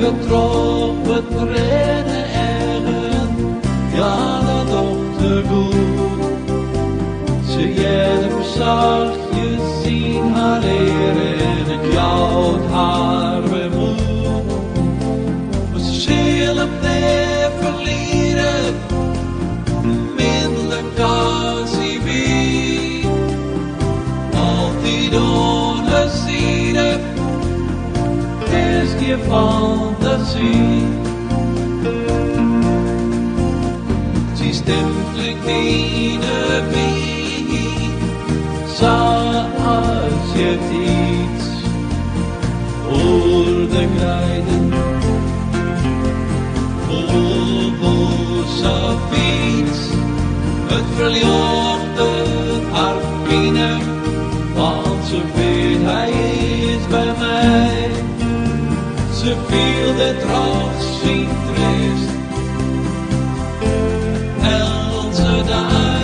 Wekker troch betrêne eagen, ja dat docht har goed. Se heart him sachtjes yn har ear en it jout har wer moed. Mar se sil him net ferliere, minlik as hy wie. Altyd oan har side, is gjin fantasy. Syn stim klinkt yn 'e wyn, sa as eartiids oer de greiden. Oer of fyts, it ferljochtet har pine, want se wit hy is by my. Se fielt it troch syn treast, eltse dei.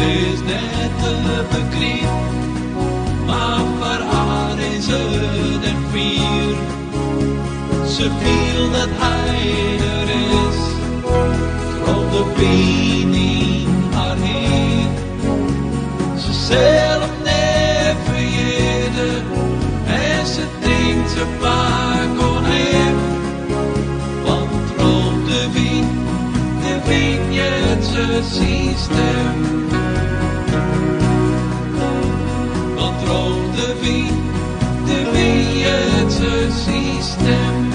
It is net te begripen, mar foar har is it net fier. Se fielt dat hy der is, troch de pine yn har hier. Se sil him net ferjitte en se tinkt sa faak oan him. Want troch de wyn, de wyn heart se syn stim. Want troch de wyn, de wyn heart se syn stim.